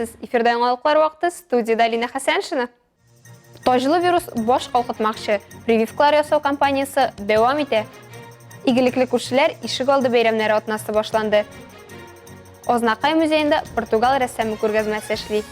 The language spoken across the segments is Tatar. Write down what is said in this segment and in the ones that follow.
Исәнмесез! Эфирда яңалыклар вакыты, студиядә Алина Хәсәншина. Таҗлы вирус баш калкытмакчы. Прививкалар ясау кампаниясе дәвам итә. Игелекле күршеләр ишек алды бәйрәмнәре атнасы башланды. Азнакай музеенда Португал рәссамы күргәзмәсе эшли.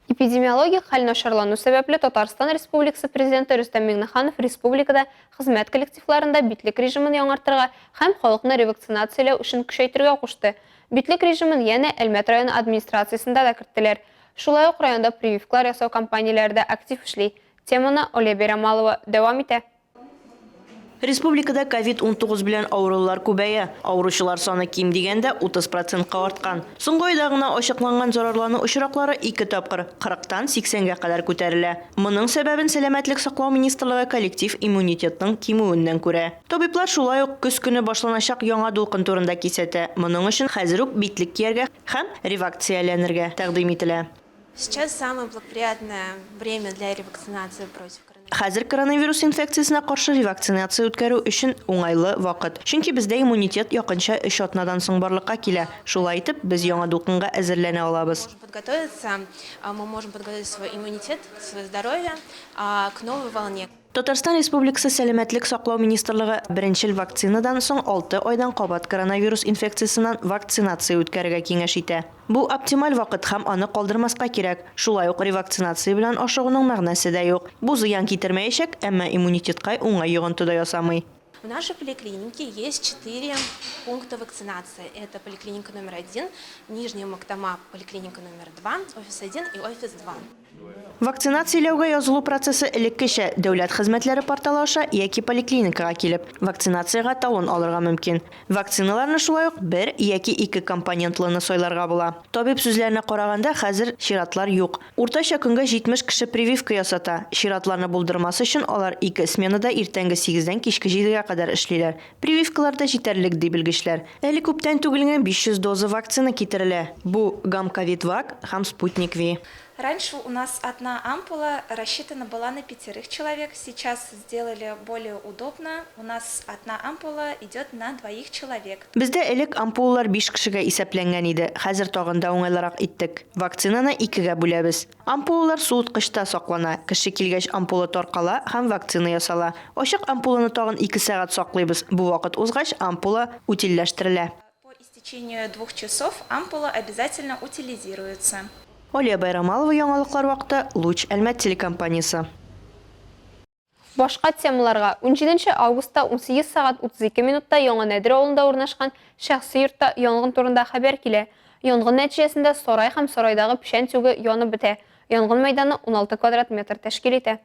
Эпидемиологик хәл начарлану сәбәпле, Татарстан Республикасы Президенты Рөстәм Миңнеханов республикада хезмәт коллективларында битлек режимын яңартырга һәм халыкны ревакцинацияләү эшен көчәйтергә кушты. Битлек режимын янә Әлмәт районы администрациясендә дә керттеләр. Шулай ук районда прививкалар ясау кампанияләре дә актив эшли. Теманы Олея Бәйрамалова дәвам итә. Республикада ковид 19 белән авырулар күбәя. Авыручылар саны ким дигәндә 30 процентка арткан. Соңгы айда гына ачыкланган зарарлану очраклары ике тапкыр, кырыктан сиксәнгә кадәр күтәрелә. Моның сәбәбен Сәламәтлек саклау министрлыгы коллектив иммунитетның кимүеннән күрә. Табиблар шулай ук көз көне башланачак яңа дулкын турында кисәтә. Моның өчен хәзер үк битлек кияргә һәм ревакцияләнергә тәкъдим ителә. Сейчас самое благоприятное время для ревакцинации против коронавируса. Хәзер коронавирус инфекциясенә каршы ревакцинация үткәрү өчен уңайлы вакыт. Чөнки бездә иммунитет якынча өч атнадан соң барлыкка килә. Шулай итеп, без яңа дулкынга әзерләнә алабыз. Татарстан Республикасы Сәламәтлек саклау министрлыгы беренчел вакцинадан соң алты айдан кабат коронавирус инфекциясеннән вакцинация үткәрергә киңәш итә. Бу оптималь вакыт һәм аны калдырмаска кирәк. Шулай ук ревакцинация белән ашыгуның мәгънәсе дә юк. Бу зыян китермәячәк, әмма иммунитетка уңай йогынты да ясамый. В нашей поликлинике есть четыре пункта вакцинации. Это поликлиника номер один, Нижняя Мактама, поликлиника номер два, офис один и офис два. Вакцинацияләүгә язылу процессы элеккечә, дәүләт хезмәтләре порталы аша яки поликлиникага килеп, вакцинациягә талон алырга мөмкин. Вакциналарны шулай ук бер яки ике компонентлыны сайларга була. Табиб сүзләренә караганда, хәзер чиратлар юк. Уртача көнгә 70 кеше прививка ясата. Чиратларны булдырмас өчен алар ике сменада иртәнге сигездән кичке җидегә кадәр эшлиләр. Прививкалар да җитәрлек, ди белгечләр. Әле күптән түгел генә 500 доза вакцина китерелә. Бу, Гам-Ковид-Вак һәм Спутник-Ви. Раньше у нас одна ампула рассчитана была на пятерых человек, сейчас сделали более удобно, у нас одна ампула идет на двоих человек. Бездә элек ампулалар биш кешегә исәпләнгән иде, хәзер тагын да уңайлырак иттек. Вакцинаны икегә бүләбез. Ампулалар суыткычта саклана, кеше килгәч ампула таркала һәм вакцина ясала. Ачык ампуланы тагын ике сәгать саклыйбыз, бу вакыт узгач ампула утильләштерелә. По истечению двух часов ампула обязательно утилизируется. Алия Байрамалова яңалыклар вакыты, Луч Әлмәт телекомпаниясе. Башка темаларга, унҗиденче августта 18 сәгать 32 минутта Яңа Нәдер авылында урнашкан шәхси йортта янгын турында хәбәр килә. Янгын нәтиҗәсендә сарай һәм сарайдагы печән тюгы янып бетә. Янгын мәйданы 16 квадрат метр тәшкил итә.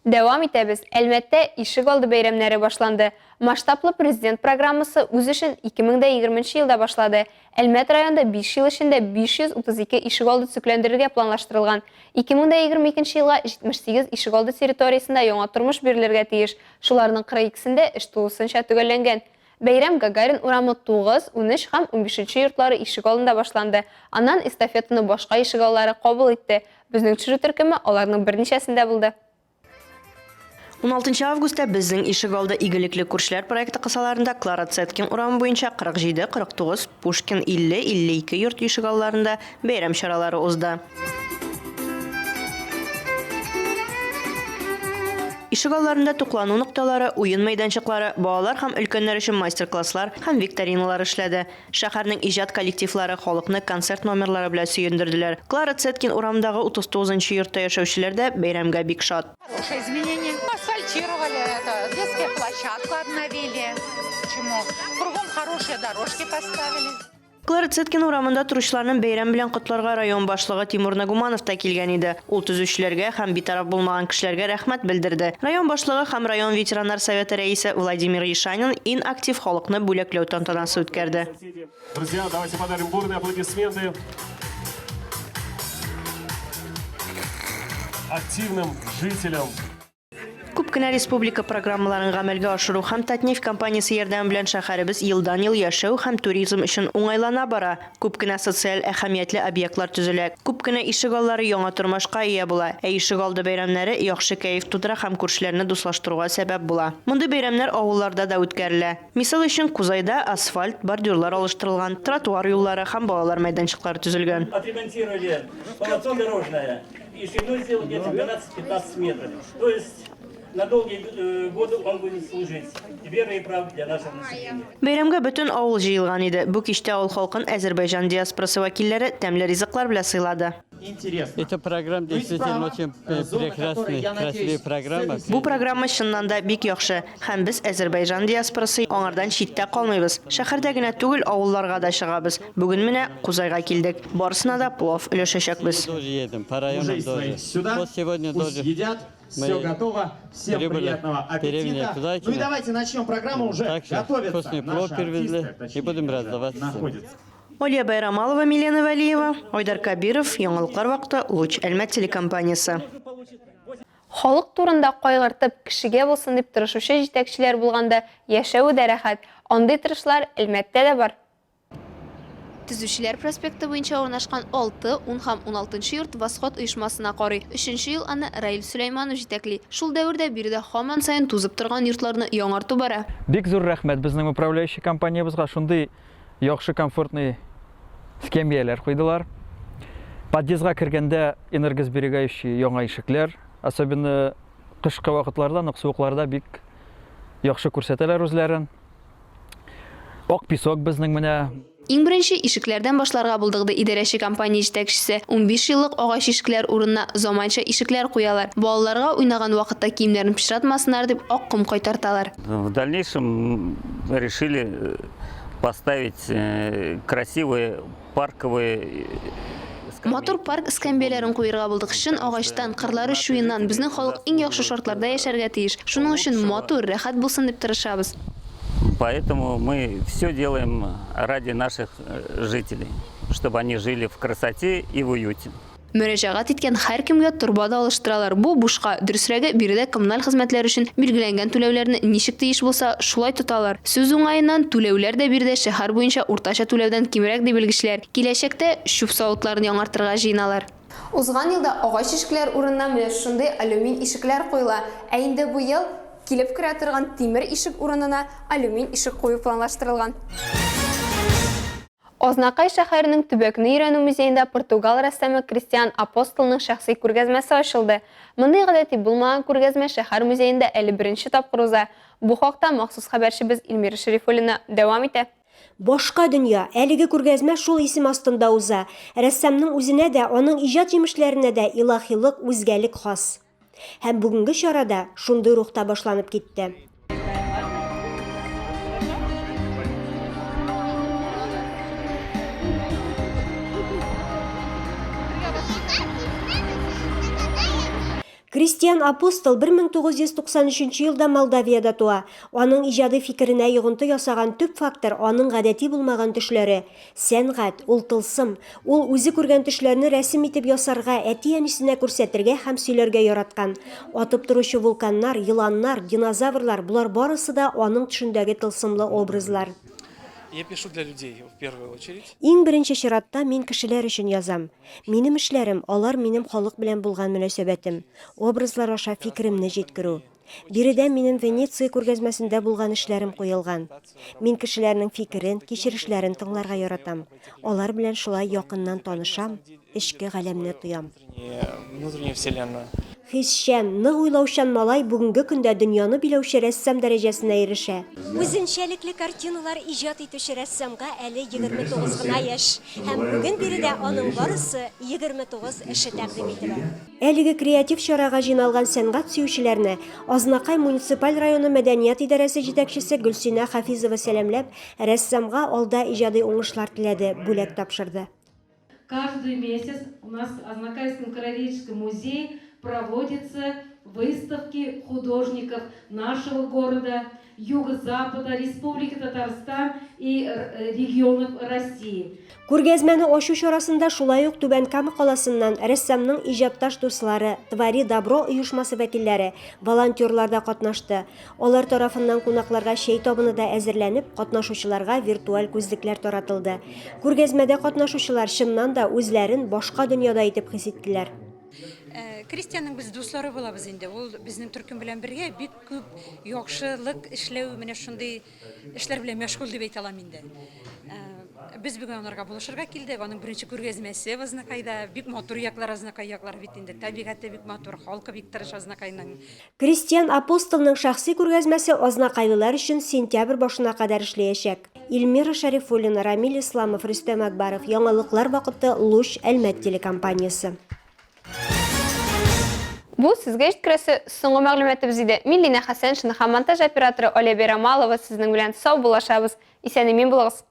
Дәвам итәбез. Әлмәттә ишек алды бәйрәмнәре башланды. Масштаблы Президент программасы үз эшен 2020 нче елда башлады. Әлмәт районында биш ел эчендә 532 ишегалды төзекләндерергә планлаштырылган. 2022 нче елга 78 ишегалды территориясендә яңа тормыш бирелергә тиеш, шуларның 42 сендә эш тулысынча төгәлләнгән. Бәйрәм Гагарин урамы 9, 13 һәм унбишенче йортлары ишегалдында башланды. Аннан эстафетаны башка ишегаллары кабул итте. Безнең төшерү төркеме аларның берничәсендә булды. Уналтынчы августта Безнең ишегалды игелекле күршеләр проекты кысаларында Клара Цеткин урамы буенча 47, 49, Пушкин 50, 52 йорт ишегалларында бәйрәм чаралары узды. Ишегалларында туклану нокталары, уен мәйданчыклары, балалар һәм өлкәннәр өчен мастер-класслар һәм викториналар эшләде. Шәһәрнең иҗат коллективлары халыкны концерт номерлары белән сөендерделәр. Клара Цеткин урамындагы 39 нчы йортта яшәүчеләр дә бәйрәмгә бик шат. Хорошее изменение. Асфальтировали это, детские площадку обновили. Почему? Кругом хорошие дорожки поставили. Клара Цеткин урамында торучыларны бәйрәм белән котларга район башлыгы Тимур Нагуманов та килгән иде. Ул төзүчеләргә һәм битараф булмаган кешеләргә рәхмәт белдерде. Район башлыгы һәм район ветераннар советы рәисе Владимир Ешанин ин актив халыкны бүләкләү тантанасы үткәрде. Друзья, давайте подарим бурные аплодисменты активным жителям. Күп кенә республика программаларын гамәлгә ашыру һәм Татнефть компаниясе ярдәме белән шәһәребез елдан-ел яшәү һәм туризм өчен уңайлана бара, күп кенә социаль әһәмиятле объектлар төзелә, күп кенә ишегаллары яңа тормышка ия була, ә ишегалды бәйрәмнәре яхшы кәеф тудыра һәм күршеләрне дуслаштыруга сәбәп була. Мондый бәйрәмнәр авылларда да үткәрелә. Мисал өчен, Кузайда асфальт, бордюрлар алыштырылган, тротуар юллары һәм балалар мәйданчыклары төзелгән. Отремонтировали полотно дорожное. И шириной сделал где-то 12-15 метров. То есть на долгие э, годы он будет служить верой и правдой для нашего населения. Бәйрәмгә бөтен авыл җыелган иде. Бу кичтә авыл халкын Әзербайҗан диаспорасы вәкилләре тәмле ризыклар белән сыйлады. Интересно. Эта программа Ну и действительно справа, очень э, зона, прекрасная, которая, я красивая надеюсь, программа. Бу программа чыннан да бик яхшы. Һәм без, Әзербайҗан диаспорасы, аңардан читтә калмыйбыз. Шәһәрдә генә түгел, авылларга да чыгабыз. Бүген менә Кузайга килдек. Барысына да плов өләшәчәкбез. Тоже едем, по районам Уже тоже. своих сюда. Вот сегодня Пусть тоже едят. Все мы готово. Всем прибыли приятного в деревню аппетита. Ну и Кузайкино. давайте начнем программу. Уже Так что готовится вкусный наша плов привезли артистка, и точнее, будем уже раздавать всем. находится. Алия Байрамалова, Милена Вәлиева, Айдар Кабиров, Яңалыклар вакыты, Луч Әлмәт телекомпаниясе. Халык турында кайгыртып, кешегә булсын дип тырышучы җитәкчеләр булганда яшәве дә рәхәт. Андый тырышлар Әлмәттә дә бар. Төзүчеләр проспекты буенча урнашкан 6, 10 һәм 16 нчы йорт Восход оешмасына карый. Өченче ел аны Раил Сөләйманов җитәкли. Шул дәвердә биредә һаман саен тузып торган йортларны яңарту бара. Бик зур рәхмәт безнең управляющий компаниябезгә, шундый яхшы комфортный скамьяләр куйдылар. Подъездга кергәндә энергосберегающий яңа ишекләр, особенно кышкы вакытларда, нык суыкларда бик яхшы күрсәтәләр үзләрен. Ак песок безнең менә. Иң беренче ишекләрдән башларга булдык, ди идарәче компания җитәкчесе. 15 еллык агач ишекләр урынына заманча ишекләр куялар. Балаларга уйнаган вакытта киемнәрен пычратмасыннар дип ак ком кайтарталар. В дальнейшем решили э, поставить э, красивые парковые э, Матур парк эскәмияләрен куерга булдык. Чын агачтан, кырлары чуеннан. Безнең халык иң яхшы шартларда яшәргә тиеш. Шуның өчен матур, рәхәт булсын дип тырышабыз. Поэтому мы все делаем ради наших э, жителей, чтобы они жили в красоте и в уюте. Мөрәҗәгать иткән һәркемгә торба да алыштыралар. Бу бушка. Дөресрәге, биредә коммуналь хезмәтләр өчен билгеләнгән түләүләрне ничек тиеш булса, шулай тоталар. Сүз уңаеннан, түләүләр дә биредә шәһәр буенча уртача түләүдән кимрәк, ди белгечләр. Киләчәктә чүп савытларын яңартырга җыеналар. Узган елда агач ишекләр урынына менә шушындый алюмин ишекләр куела. Ә инде быел килеп керә торган тимер ишек урынына алюмин ишек кую планлаштырылган. Азнакай шәһәренең төбәкне өйрәнү музеенда португал рәссамы Кристиан Апостолның шәхси күргәзмәсе ачылды. Мондый гадәти булмаган күргәзмә шәһәр музеенда әле беренче тапкыр уза. Бу хакта махсус хәбәрчебез Эльмира Шәрифуллина дәвам итә. Башка дөнья, әлеге күргәзмә шул исем астында уза. Рәссамның үзенә дә, аның иҗат җимешләренә дә илаһилык, үзгәлек хас. Һәм бүгенге чара да шундый рухта башланып китте. Кристиан Апостол 1993 елда Молдавиядә туа. Аның иҗади фикеренә йогынты ясаган төп фактор аның гадәти булмаган төшләре. Сәнгать, ул тылсым. Ул үзе күргән төшләрне рәсем итеп ясарга, әти-әнисенә күрсәтергә һәм сөйләргә яраткан. Атып торучы вулканнар, еланнар, динозаврлар, болар барысы да аның төшендәге тылсымлы образлар. Я пишу для людей, в первую очередь. Иң беренче чиратта мин кешеләр өчен язам. Минем эшләрем, алар минем халык белән булган мөнәсәбәтем, образлар аша фикеремне җиткерү. Биредә минем Венеция күргәзмәсендә булган эшләрем куелган. Мин кешеләрнең фикерен, кичерешләрен тыңларга яратам. Алар белән шулай якыннан танышам, эчке галәмне тоям. Хисчән, нык уйлаучан малай бүгенге көндә дөньяны биләүче рәссам дәрәҗәсенә ирешә. Үзенчәлекле картиналар иҗат итүче рәссамга әле 29 гына яшь. Һәм бүген биредә аның барысы 29 эше тәкъдим ителә. Әлеге креатив чарага җыйналган сәнгать сөючеләрне Азнакай муниципаль районы мәдәният идарәсе җитәкчесе Гөлсинә Хафизова сәламләп, рәссамга алда иҗади уңышлар теләде, бүләк тапшырды. Каждый месяц у нас в Азнакайском краеведческом музее проводится выставки художников нашего города, Юго-Запада, Республики Татарстан и регионов России. Күргәзмәне ачу чарасында шулай ук Түбән Кама каласыннан рәссамның иҗатташ дуслары, Твори добро оешмасы вәкилләре, волонтерлар да катнашты. Алар тарафыннан кунакларга чәй табыны да әзерләнеп, катнашучыларга виртуаль күзлекләр таратылды. Күргәзмәдә катнашучылар чыннан да үзләрен башка дөньяда итеп хис иттеләр. Э, Кристианның без дуслары булабыз инде. Ул безнең төркем белән бергә бик күп яхшылык эшләү, менә шундый эшләр белән мәшгуль дип әйтә алам инде. Э, без бүген аларга булышырга килдек. Аның беренче күргәзмәсе Азнакайда. Бик матур яклар Азнакай яклары бит инде. Табигате бик матур, халкы бик тырыш Азнакайның. Кристиан Апостолның шәхси күргәзмәсе азнакайлылар өчен сентябрь башына кадәр эшләячәк. Эльмира Шәрифуллина, Рамил Исламов, Рөстәм Акбаров, Яңалыклар вакыты, Луч, Әлмәт телекомпаниясе. Бу сезгә җиткерәсе соңгы мәгълүматыбыз иде. Мин Линә Хәсәншина һәм монтаж операторы Оля Бәйрамалова сезнең белән саубуллашабыз. Исән-имин булыгыз!